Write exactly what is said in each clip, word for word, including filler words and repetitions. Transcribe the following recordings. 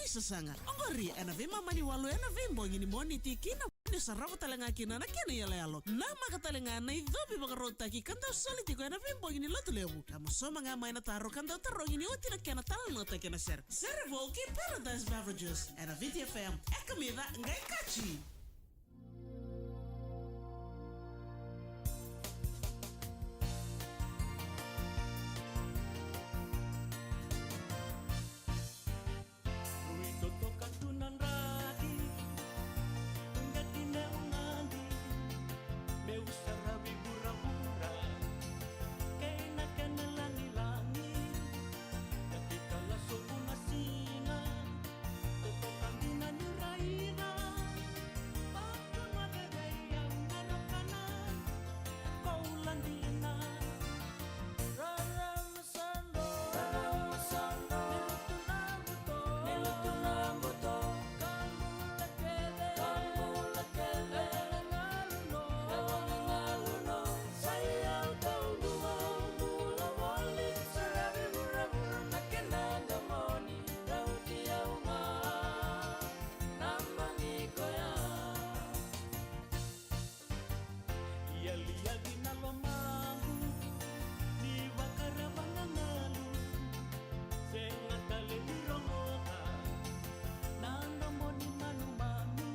Ni sasaga. Oqori ena veimama ni walu ena veibogi ni Moniti ki na Viti, sarava tale ga kina na kena iyaloyalo. Namaka tale ga na icovi vakarautaki ka dau soli tiko ena veibogi ni Lotulevu. Ka mosoma ga mai na taro ka dau tarogi ni oti na kena talanoataki ena sere. Sere vou kei Paradise Beverages ena Viti F M. E kamica qai kaci. Rui totoka tu na draki, uqeti meu gadi, meu saravi vuravura, kei na kena lagilagi, na kei kala sobu na siga, totoka dina ni raica, vakamadevei au na rokana, koula dina. Ialiali na lomaqu, ni vakarava na galu, sega tale ni rogoca, na domo ni manumanu,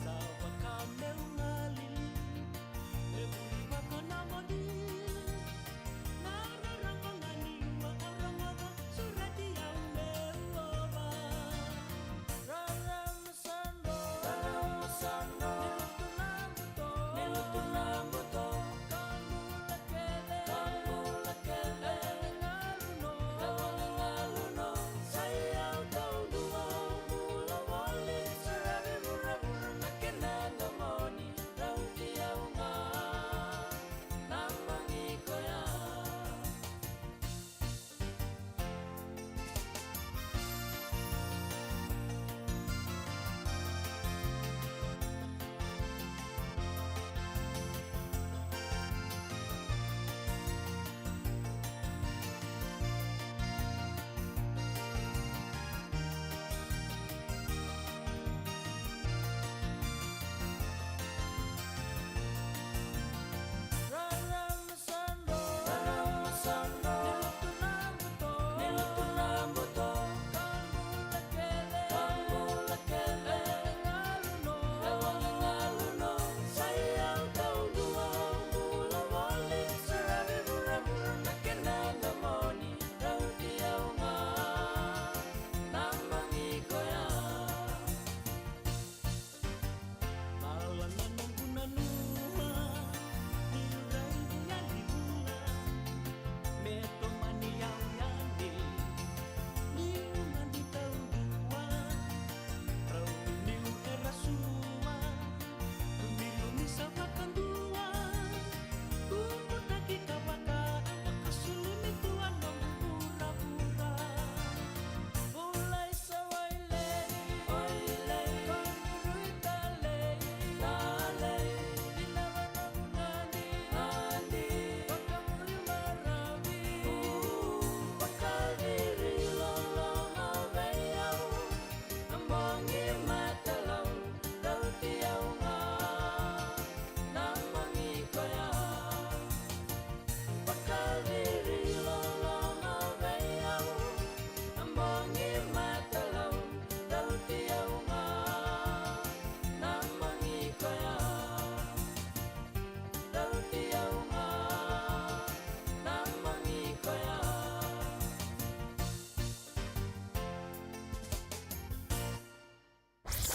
sa vaka meu gali, e vuli vaka na moni, na rorogo ga ni vakarogoca, sureti au meu ova.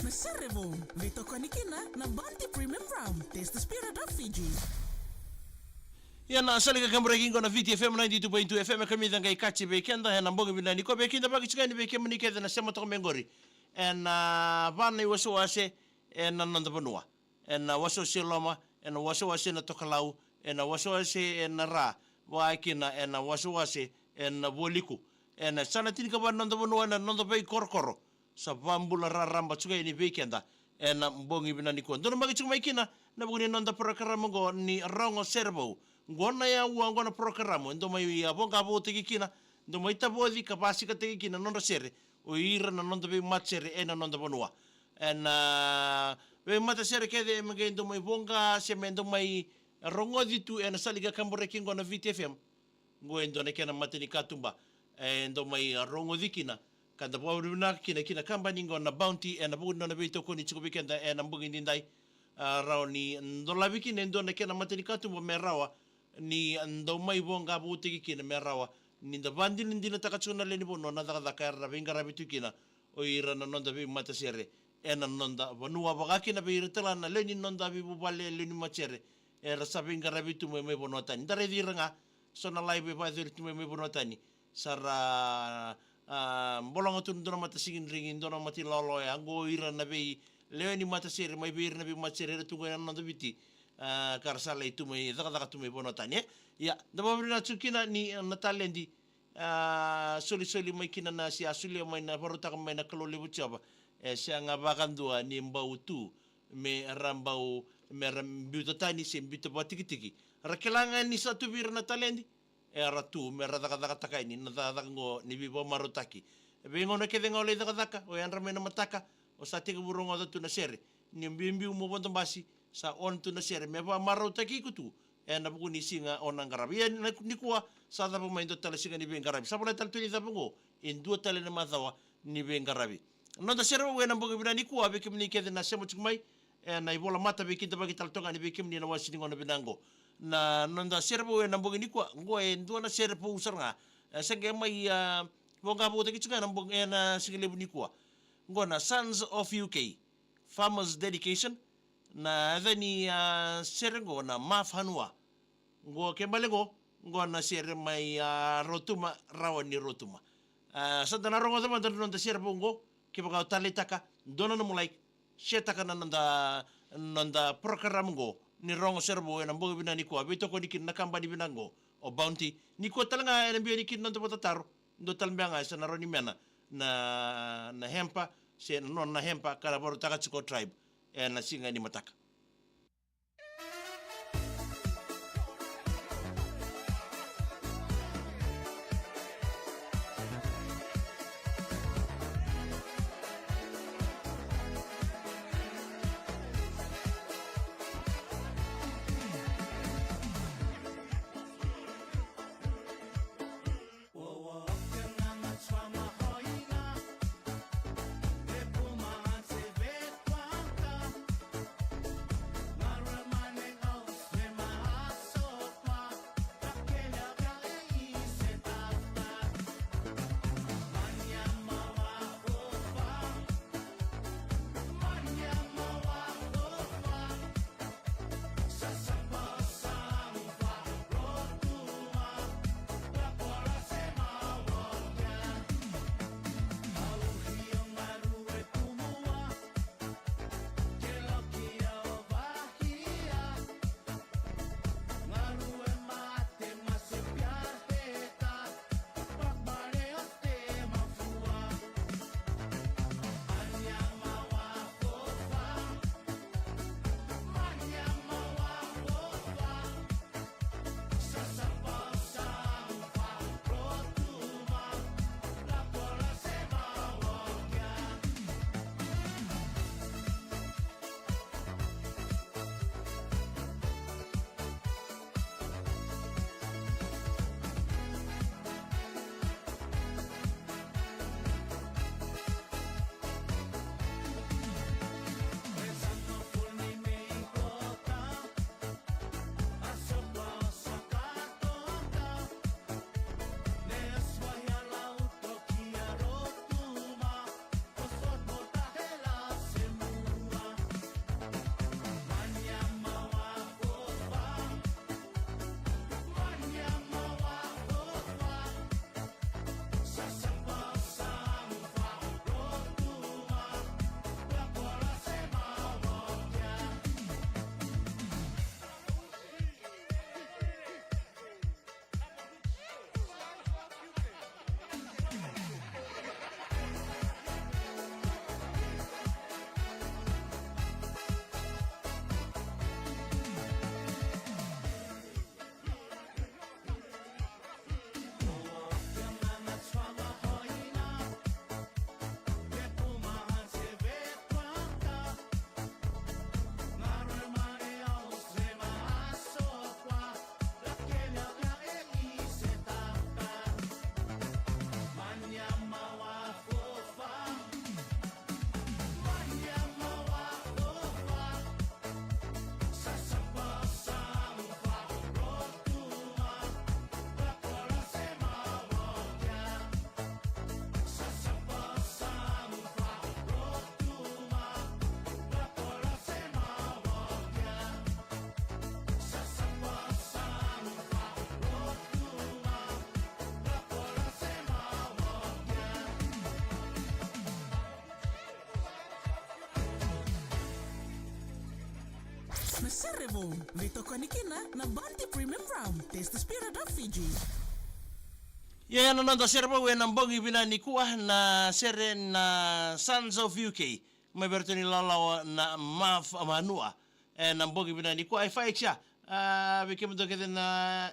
Na sere vou, veitokoni kina na Bounty Premium Rum. Taste the spirit of Fiji. Ia na sala ka kemuraki qo na Viti F M ninety-two point two F M, e kamica qai kaci vei keda ena bogi vinaka nikua. Vei keda vakaitikotiko yani, vei kemuni kece na sema toka mai qori ena va na iwasewase ena noda vanua, ena wasewase loma, ena wasewase na tokalau, ena wasewase ena ra, vaka kina ena wasewase ena vualiku, ena yasana tinikava na noda vanua, ena noda veikorokoro. Sa vabula raraba tiko yani vei keda ena bogi vinaka nikua. Dou na maki tiko mai kina ena vuku ni noda porokaramu oqo ni Rogo Sere Vou. Oqo na aua, oqo na porokaramu e dau mai voqa voutaki kina, dau mai tavoci ka vasikataki kina na nodra sere o ira na noda veimatasere ena noda vanua. Ena veimatasere kece me qai dau mai voqa se me dau mai rogoci tu ena sala ni kakaburaki qo na Viti F M. Qo e dua na kena matanikatuba e dau mai rogoci kina, ka da vakavinavinaka kina ki na kabani qo na Bounty ena vuku ni nona veitokoni tiko vei keda ena bogi nidai. A, rawa ni dolavi kina e dua na kena matanikatuba me rawa ni dau mai voqa votaki kina me rawa ni da vakadinadinataka tiko na lewe ni vanua na cakacaka era veiqaravi tu kina o ira na noda veimatasere ena noda vanua, vaka kina vei ira tale na lewe ni noda veivuvale, lewe ni matasere era sa veiqaravi tu mai, mai vanua tani. Da raici ira ga so na live e vakayacori tu mai, mai vanua tani. Sa ra, a, bologa tu na dua na matasigidrigi, dua na mata ilawalawa, ya qo ira na veilewe ni matasere mai vei ira na veimatasere era tu qo ena noda Viti, a, ka ra sa lai tu mai, cakacaka tu mai vanua tani, e. Ia, da vakavinavinaka tiko kina ni, a, na taledi, a, solisoli mai kina na, se a solia mai na, vakarautaka mai na Kalou levu Jiova. E sega vakadua ni bau tu me ra bau, me ra biuta tani se biuta vakatikitiki. Ra kila ga ni sa tu vei ira na taledi, era tu me ra cakacakataka yani na cakacaka qo ni veivakamarautaki. E veigauna kece ga o lai cakacaka, o yadra mai na mataka, o sa tekivu rogoca tu na sere. Ni biubiu mo vodo basi, sa on tu na sere me vakamarautaki iko tu ena vuku ni siga o na qaravi. Ia na, nikua sa cava mai dua tale siga ni veiqaravi. Sa volai tale tu ni cava qo, e dua tale na macawa ni veiqaravi. Noda sere vou ena bogi vinaka nikua, vei kemuni kece na sema tiko mai ena ivola mata, veikidavaki tale toka yani vei kemuni ena wase ni gauna vinaka qo. Na noda sere vou ena bogi nikua qo e dua na sere vou sara ga. E, sa qai mai, a, voqa voutaki tiko ena bogi, ena siga levu nikua. Qo na Sons of U K, Farmers Dedication. Na yaca ni, a, sere qo na Maf Hanua. Qo ke bale qo, qo na sere mai, a, Rotuma, rawa ni Rotuma. A, sa da na rogoca mada na noda sere vou qo, kevaka o taleitaka, dua na nomu like, share-taka na noda, noda program qo ni rogo sere vou ena bogi vinaka nikua, veitokoni kina na kabani vinaka qo o Bounty. Nikua tale ga ena biu yani kina noda vakatataro, dua tale beka ga e sa na rawa ni mena na, na hemper, se na nona hemper ka na vakarautaka tiko o Tribe ena siga ni mataka. Na sere vou, veitokoni kina na Bounty Premium Rum. Taste the spirit of Fiji. Ia, ia na noda sere vou ena bogi vinaka nikua, na sere na Sons of U K. Mai vei ratou ni lalawa na Maf Manua. Ena bogi vinaka nikua, e fai exia. A, vei kemudou kece na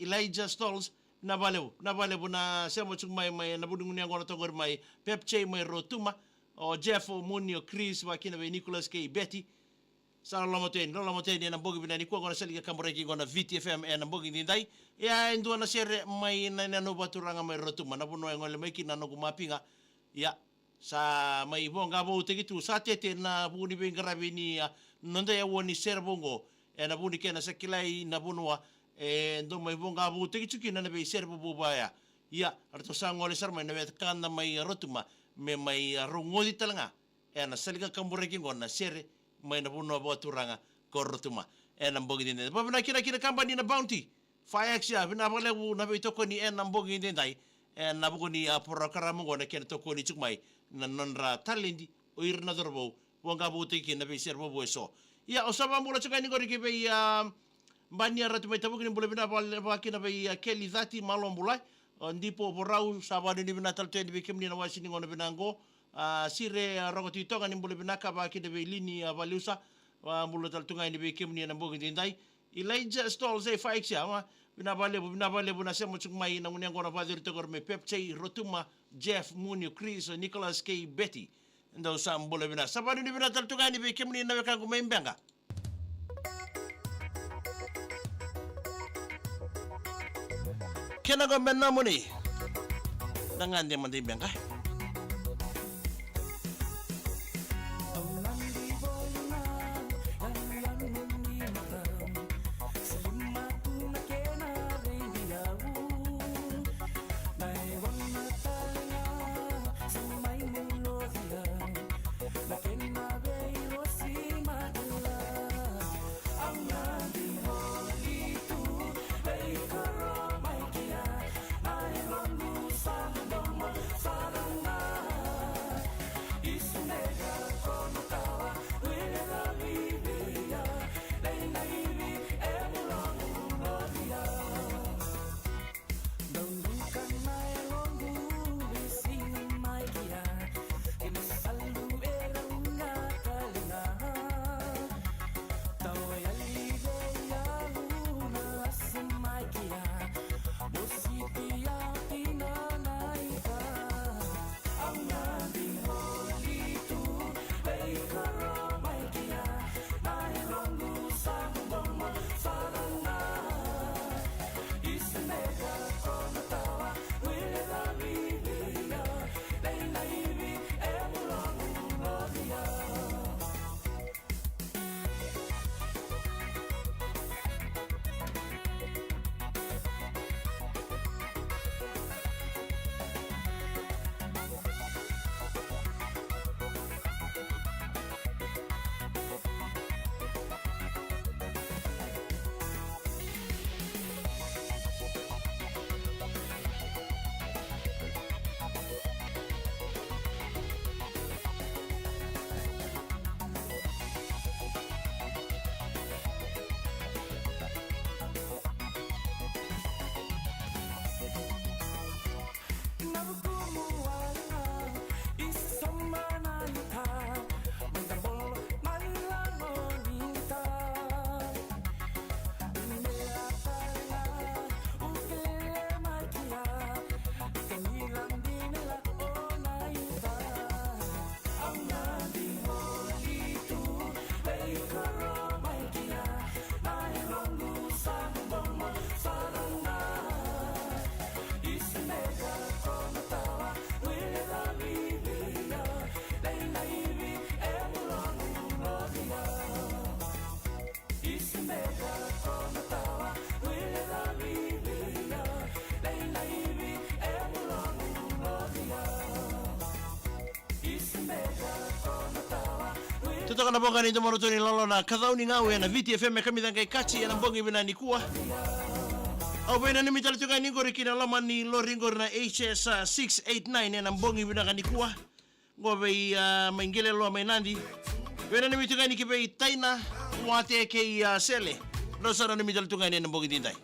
Elijah Stalls, na valevu, na valevu na sema tiko mai, mai na vuniguni yaqona toka qori mai Pepchai mai Rotuma, o Jeff, o Muni, o Chris, vakakina vei Nicholas kei Betty. Sa loloma tu yani, loloma tu yani ena bogi vinaka nikua, qo na Salika Kaburaki, qo na Viti F M ena bogi nidai. Ia, e dua na sere mai na, na noqu vaturaga mai Rotuma, na vanua e gole mai kina na noqu mapiga. Ia, sa mai voqa voutaki tu, sa tete na vu ni veiqaravi ni, a, noda yaua ni sere vou qo. Ena vu ni kena sa kilai na vanua e dau mai voqa voutaki tu kina na veisere vou vaya. Ia, ratou sa gole sara mai na wekada mai Rotuma me mai, a, rogoci tale ga ena Salika Kaburaki qo na sere mai na vanua vakaturaga ko Rotuma. Ena bogi nidai, vakavinavinaka kina, kina kabani na Bounty. Fire X, ia, vinaka vakalevu na veitokoni ena bogi nidai. Ena vuku ni, a, porokaramu qo na kena tokoni tiko mai na nodra taledi o ira na cauravou, voqa voutaki kina na veisere vou eso. Ia, au sa vakabula tiko yani qori ki vei, a, Bani a Ratu mai Tavuki, ni bula vinaka vakalevu vakakina vei, a, Keli Cati, malo bula. O Dipo Vorau, sa vakanuinui vinaka tale tu yani vei kemuni na wase ni gauna vinaka qo. A, Sire, a, Roko Titoga, ni bula vinaka vakakina vei Lini, a, Valiusa. Vakabula tale tu ga yani vei kemuni ena bogi nidai. Elijah Stalls, e fai exia, a, vinaka vakalevu, vinaka vakalevu na sema tiko mai na gunu yaqona vakacuru toka qori mai Pepchai, Rotuma, Jeff, Muni, Chris, Nicholas kei Betty. Dou sa bula vinaka. Sa vakanuinui vinaka tale tu ga yani vei kemuni na wekaqu mai Beqa. Kena qo me nomuni. Na gade mada i Beqa. Totoka na bogi ni domo ratou ni lolo na Kacauni Gau ena Viti F M e kamica qai kaci ena bogi vinaka nikua. Au veinanumi tale tu ga ni qori ki na loma ni lori qori na H S six eight nine ena bogi vinaka nikua. Qo vei, a, mai Qeleloa mai Nadi. Veinanumi tu ga ni ki vei Taina. Wate kei a Sele. Rau sa nanumi tale tu ga yani ena bogi edaidai.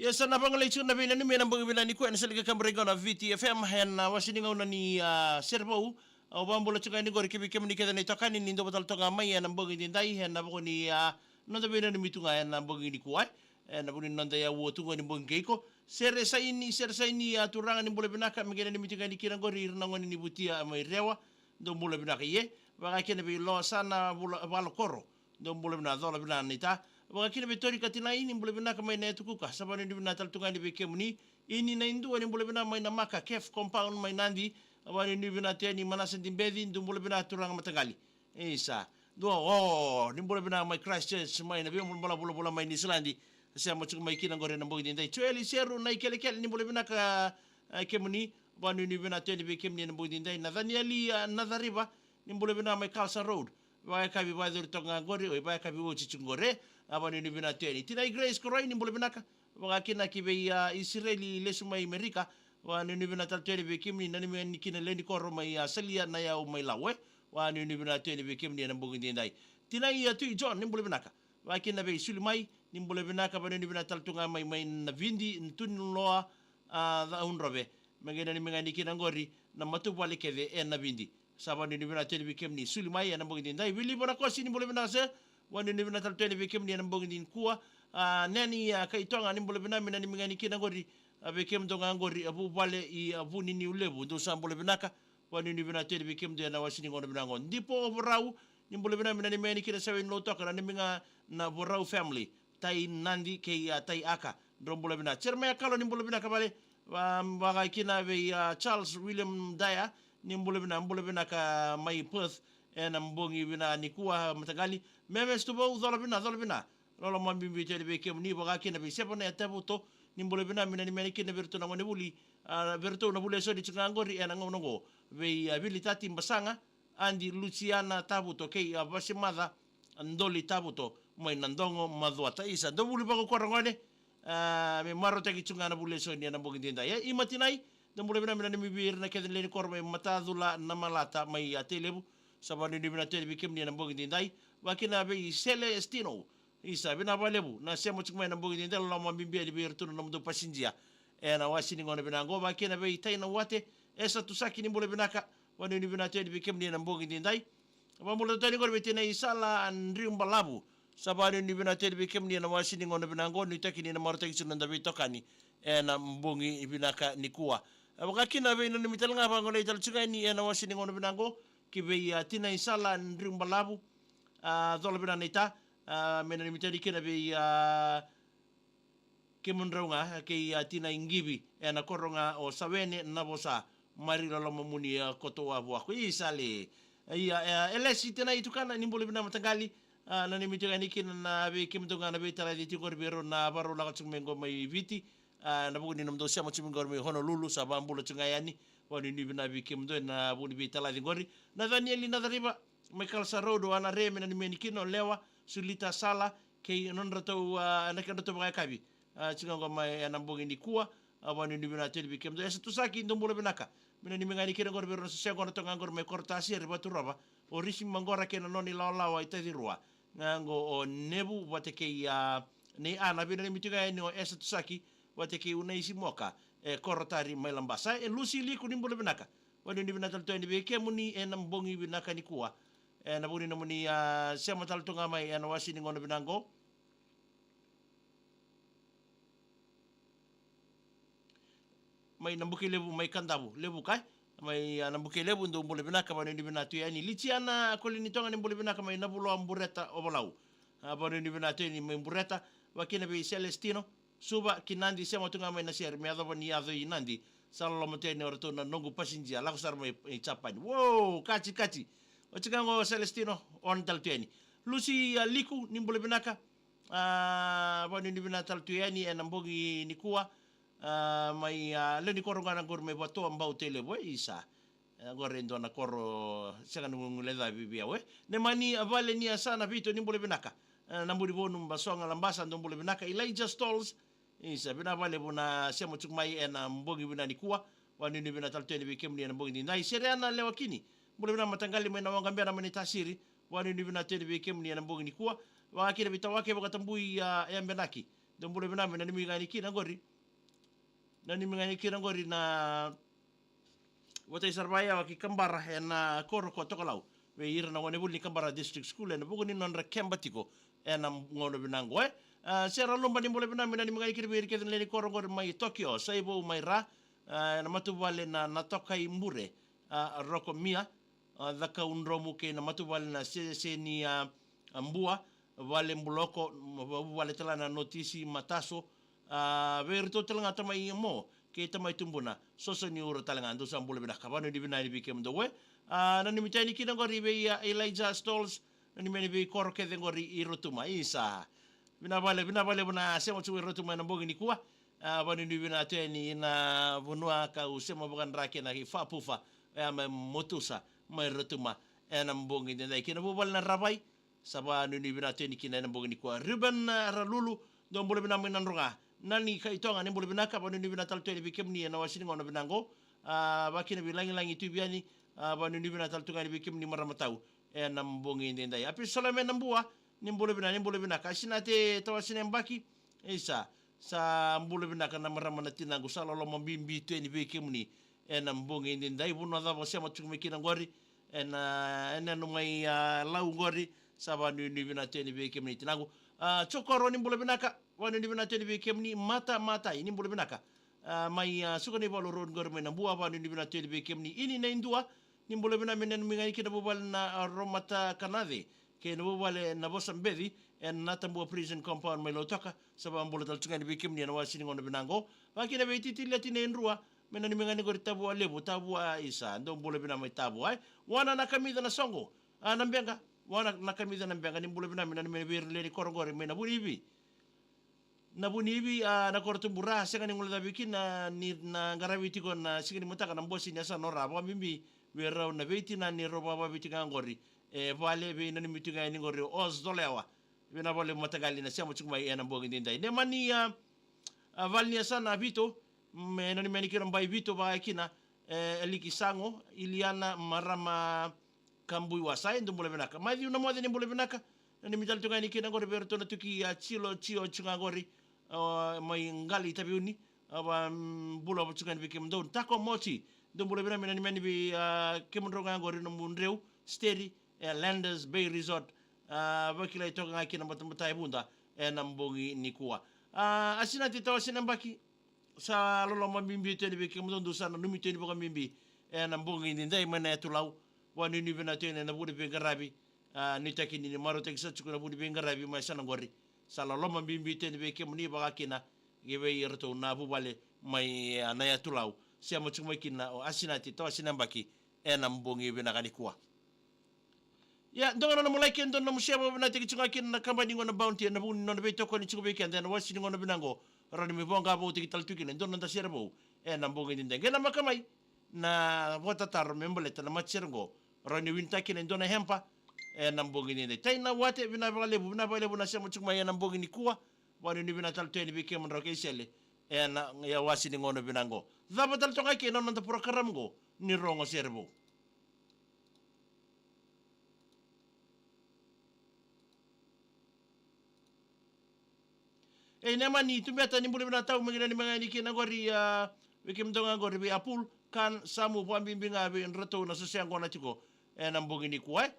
Ia sa na vagalei tiko na veinanumi ena bogi vinaka nikua ena sala ni kakaburaki qo na Viti F M ena wase ni gauna ni, a, Serevou. Au vakabula tiko yani qori ki vei kemuni kece na itokani ni dou vata tale toka mai ena bogi edaidai ena vuku ni, a, noda veinanumi tu ga ena bogi nikua. Ena vuku ni noda yaua tu qo ni bogi qo. Sere Saini, Sere Saini, a, turaga ni bula vinaka, me qai nanumi tiko yani kina qori ira na gone ni Vutia mai Rewa. Dou bula vinaka, ie. Vaka kina vei Losana Vula-, Valokoro. Dou bula vinaka, cola vinaka naita. Vaka kina vei Tori Katinai, ni bula vinaka mai na Yatu Kuka. Sa vakanuinui vinaka tale tu ga yani vei kemuni. Ini Naidua, ni bula vinaka mai na Maka Cafe Compound mai Nadi. Vakanuinui vinaka tu yani Manasa Dibeci, dou bula vinaka turaga mataqali. Isa. Dua, o, ni bula vinaka mai Christchurch, mai na veiulubula vulavula mai Niusiladi. Sema tiko mai kina qori ena bogi edaidai. Joeli Seru, Naikelekele, ni bula vinaka, e, kemuni. Vakanuinui vinaka tu yani vei kemuni ena bogi edaidai. Nathanieli, a, Nacariva, ni bula vinaka mai Kalsa Road. Vakayakavi vakayacori toka ga qori, oi, vakayakavi oti tiko qori. A, vakanuinui vinaka tu yani. Tinai Grace Koroi, ni bula vinaka. Vaka kina ki vei, a, Isireli lesu mai Merika. Vakanuinui vinaka tale tu yani vei kemuni, nanumi yani kina lewe ni koro mai, a, Salia, Nayau mai Lau, e. Vakanuinui vinaka tu yani vei kemuni ena bogi edaidai. Tinai, a, Tui John, ni bula vinaka. Vaka kina vei Suli mai, ni bula vinaka, vakanuinui vinaka tale tu ga mai, mai Navidi, Tui ni Loa, a, Caudrove. Me qai nanumi ga yani kina qori na matavuvale kece e Navidi. Sa vakanuinui vinaka tu yani vei kemuni, Suli mai ena bogi edaidai. Vili Vanakosi, ni bula vinaka sir. Vakanuinui vinaka tale tu yani vei kemuni ena bogi nikua. A, Neni, a, Kaitoga, ni bula vinaka, me nanumi ga yani kina qori, a, vei kemudou ga qori, a, vuvale i, a, Vuniniulevu. Dou sa bula vinaka. Vakanuinui vinaka tu yani vei kemudou ena wase ni gauna vinaka qo. Dipo Vorau, ni bula vinaka, me nanumi ga yani kina Sawe ni Lautoka, nanumi ga na Vorau family. Tai Nadi kei, a, Tai Aka. Drau bula vinaka. Jeremiah Kalo, ni bula vinaka vale. Va-, vaka kina vei, a, Charles William Dyer, ni bula vina-, bula vinaka mai Perth ena bogi vina nikua, mataqali. Meme Stuvou, cola vina, cola vina. Loloma bibi tale vei kemuni, vaka kina vei Sevanea Tavuto, ni bula vina, me nanumi yani kina vei iratou na gonevuli, a, vei iratou na vuli eso ni tiko ga qori ena gauna qo. Vei, a, Vili Tati Basaga, Adi Luciana Tavuto kei, a, Vasemaca Doli Tavuto mai Nadogo, Macuata. Isa, dou vuli vakaukaua na gone, a, me marautaki tu ga na vuli eso ni ena bogi daidai. E, i Matinai, dou bula vina, me nanumi vei ira na kece na lewe ni koro mai Matacula, Namalata mai, a, Tailevu. Sa vanuinui vinaka tu yani vei kemuni ena bogi daidai. Vaka kina vei Celestino, isa, vinaka vakalevu na sema tiko mai ena bogi daidai, loloma bibi yani vei iratou na nomudou pasinija ena wase ni gauna vinaka qo. Vaka kina vei Taina Wate, Esa Tusaki, ni bula vinaka. Vanuinui vinaka tu yani vei kemuni ena bogi daidai. Vabula tu yani qori vei Tina Isala Driubalavu. Sa vanuinui vinaka tu yani vei kemuni ena wase ni gauna vinaka qo, nuitaki ni na marautaki tu na noda veitokani ena bogi vinaka nikua. E, vaka kina vei, nanumi tale ga, vagolei tale tu ga yani ena wase ni gauna vinaka qo ki vei, a, Tina Isala Driubalavu. A, cola vina naita, a, me nanumi tale kina vei, a, kemudrau ga kei, a, Tina Iqivi ena koro ga o Sawene Navosa, Mari, loloma muni, a, koto wavu wako. Isa le. Ia, e, Elesi Tina Itukana, ni bula vina mataqali. A, nanumi tiko yani kina na vei kemudou ga na veitalaci tiko qori vei rau na varau lako tiko mai qo mai Viti. A, na vuku ni nomudou sema tiko mai qori mai Honolulu, sa vabula tiko ga yani. Vanuinui vinaka vei kemudou ena vuku ni veitalaci qori. Nathanieli Nacariva mai Kalasa Road, o Ana Re, me nanumi yani kina o Lewa, Sulita Sala, kei nodratou, a, na kedratou vakayakavi. A, tiko ga qo mai ena bogi nikua, a, vanuinui vinaka tu yani vei kemudou. Esa Tusaki, dou bula vinaka. Me nanumi ga yani kina qori vei rau na sese qo na toga qori mai Korotasere, Vaturova. O Risi Maqora kei na nona ilawalawa i Tacirua. Ga qo o Nevu vata kei, a, Nei Ana, me nanumi tiko ga yani o Esa Tusaki vata kei Unaisi Moka, e Korotari mai Labasa. E Lusi Liku, ni bula vinaka. Vanuinui vinaka tale tu yani vei kemuni ena bogi vinaka nikua. Ena vuku ni nomuni, a, sema tale tu ga mai ena wase ni gauna vinaka qo. Mai Nabukelevu, mai Kadavu, Levuka, e? Mai, a, Nabukelevu, dou bula vinaka, vanuinui vinaka tu yani. Litiana Kolinitoga, ni bula vinaka mai Navuloa, Bureta, Ovalau. A, vanuinui vinaka tu yani mai Bureta, vaka kina vei Celestino Suva ki Nadi, sema tu ga mai Naseri, me yacova ni yaco i Nadi. Sa loloma tu yani o ratou na noqu pasinija, lako sara mai, i Japani. Wow, kati, kati. Oti ga qo Celestino, on tale tu yani. Lusi, a, Liku, ni bula vinaka. A, vanuinui vinaka tale tu yani ena bogi nikua. A, mai, a, lewe ni koro ga na qori mai Vatoa, Bau, Tailevu, e, isa. E, qori e dua na koro sega ni guilecavi vei au, e. Nemani, a, Vale ni Yasana Vito, ni bula vinaka. E, Nabunivonu, Basoga, Labasa, dou bula vinaka. Elijah Stalls, isa, vinaka vakalevu na sema tiko mai ena bogi vinaka nikua. Vanuinui vinaka tale tu yani vei kemuni ena bogi daidai. Sereana Lewakini, bula vinaka mataqali, mai Nawaqabera, mai Naitasiri. Vanuinui vinaka tu yani vei kemuni ena bogi nikua. Vaka kina vei Tawake Vakatabui, a, Yabenaki. Dou bula vinaka, me nanumi ga yani kina qori. Nanumi ga yani kina qori na Votai Saravayawa ki Kabara ena koro ko Tokalau. Vei ira na gonevuli ni Kabara District School ena vuku ni nodra keba tiko ena gauna vinaka qo, e. A, Sera Luba, ni bula vinaka, me nanumi ga yani kina vei ira kece na lewe ni koro qori mai Tokyo, Saivou mai Ra, a, ena matavuvale na Natokai Bure, a, Rokomia, a, Cakaudromu kei na matavuvale na Seseni, a, a, Bua, Vale Buloko, vuvale tale ga na Notisi, Mataso, a, vei iratou tale ga tamai Mo kei tamai Tubuna, Soso ni Uro tale ga, dou sa bula vinaka, vanuinui vinaka yani vei kemudou, e. A, nanumi tu yani kina qori vei, a, Elijah Stalls, nanumi yani vei koro kece qori i Rotuma, isa. Vinaka vakalevu, vinaka vakalevu na sema tu i Rotuma ena bogi nikua. A, vanuinui vinaka tu yani na vanua kau sema vakadra kina ki Fapufa, e, mai Motusa, mai Rotuma, ena bogi daidai, kei na vuvale na Ravai. Sa vanuinui vinaka tu yani kina ena bogi nikua. Reuben, a, Ralulu, dou bula vinaka mai Nadroga. Nani Kaitoga, ni bula vinaka, vanuinui vinaka tale tu yani vei kemuni ena wase ni gauna vinaka qo. A, vaka kina vei Lagilagi Tuiviyani, a, vanuinui vinaka tale tu ga yani vei kemuni marama tau ena bogi daidai. Api Solomon Nabua, ni bula vinaka, ni bula vinaka. Asinate Tawasinebaki, isa, sa bula vinaka na marama na tinaqu, sa loloma bibi tu yani vei kemuni ena bogi daidai. Vanua cava o sema tiko mai kina qori, ena, ena yanuyanu mai, a, Lau qori, sa vanuinui vinaka tu yani vei kemuni tinaqu. A, Jokoro, ni bula vinaka, vanuinui vinaka tu yani vei kemuni. Mata Matai, ni bula vinaka. A, mai, a, Sukanivalu Road qori mai Nabua, vanuinui vinaka tu yani vei kemuni. Ini Naidua, ni bula vinaka, me nanumi ga yani kina vuvale na, a, Romata Kanace kei na vuvale na Vosa Beci, ena Natabua Prison Compound mai Lautoka. Sa vakabula tale tu ga yani vei kemuni ena wasi ni gauna vinaka qo. Vaka kina vei Titi Liati nei Drua, me nanumi ga ni qori Tavua Levu, Tavua Isa, dou bula vinaka mai Tavua, e. Wana na Kamica na Soqo, a, na Beqa, Wana na Kamica na Beqa, ni bula vinaka, me nanumi vei ira na lewe ni koro qori mai na Vunivi. Na Vunivi, a, na koro Tubura, sega ni guilecavi kina ni na qaravi tiko na siga ni mataka na bose ni yasana o Ra, vakabibi vei rau na veitina ni rau vakavaviti ga qori e vale, vei nanumi tiko ga yani qori o Oz Dolewa. Vinaka vakalevu mataqali na sema tiko mai ena bogi edaidai. Neimani, a, a, vale ni yasana Vito, me nanumi yani kina o Bai Vito, vaka kina, e, Eliki Sago, Iliana, marama Kabui Wasa, e, dou bula vinaka. Maciu Namoce, ni bula vinaka. Nanumi tale tu ga yani kina qori vei iratou na Tuki, a, Tilo, Tio, tiko ga qori, a, mai Qali Taveuni. A, va, mm, bula tiko ga yani vei kemudou. Tako Moti, dou bula vinaka, me nanumi yani vei, a, kemudrau ga qori, nomudreu, Steri, e, Landers Bay Resort. A, vakilai toka ga kina Batabata e Vuda ena bogi nikua. A, Asinati Tawase Nabaki, sa loloma bibi tu yani vei kemudou, dou sa nanumi tu yani vakabibi ena bogi edaidai mai Nayatulau. Vakanuinui vinaka tu yani ena vu ni veiqaravi. A, nuitaki ni marautaki sara tiko na vu ni veiqaravi mai yasana qori. Sa loloma bibi tu yani vei kemuni, vaka kina kei vei iratou na vuvale mai, a, Nayatulau. Sema tiko mai kina o Asinati Tawase Nabaki ena bogi vinaka nikua. Ia, dua ga na nomu like, dua na nomu share, vakavinavinakataki tiko ga kina na kabani Gone Bounty ena vuku ni nona veitokoni tiko vei keda ena wasi ni gauna vinaka qo. Rawa ni mai voqa vou, tiki tale tu kina e dua na noda sere vou ena bogi edaidai. Qai namaka mai na vakatataro me baleta na matasere qo. Rawa ni winitaka kina e dua na hamper ena bogi edaidai. Tai Nawate, vinaka vakalevu, vinaka vakalevu na sema tiko mai ena bogi nikua. Vakanuinui vinaka tale tu yani vei kemudrau kei Sele ena, ia, wasi ni gauna vinaka qo. Cava tale toka ga kina na noda porokaramu qo ni rogo sere vou. E, Neimani Tubeta, ni bula vinaka tau, me qai nanumi ga yani kina qori, a, vei kemudou ga qori vei Apul, Kan, Samu, vakabibi ga vei iratou na soso yaqona tiko ena bogi nikua, e.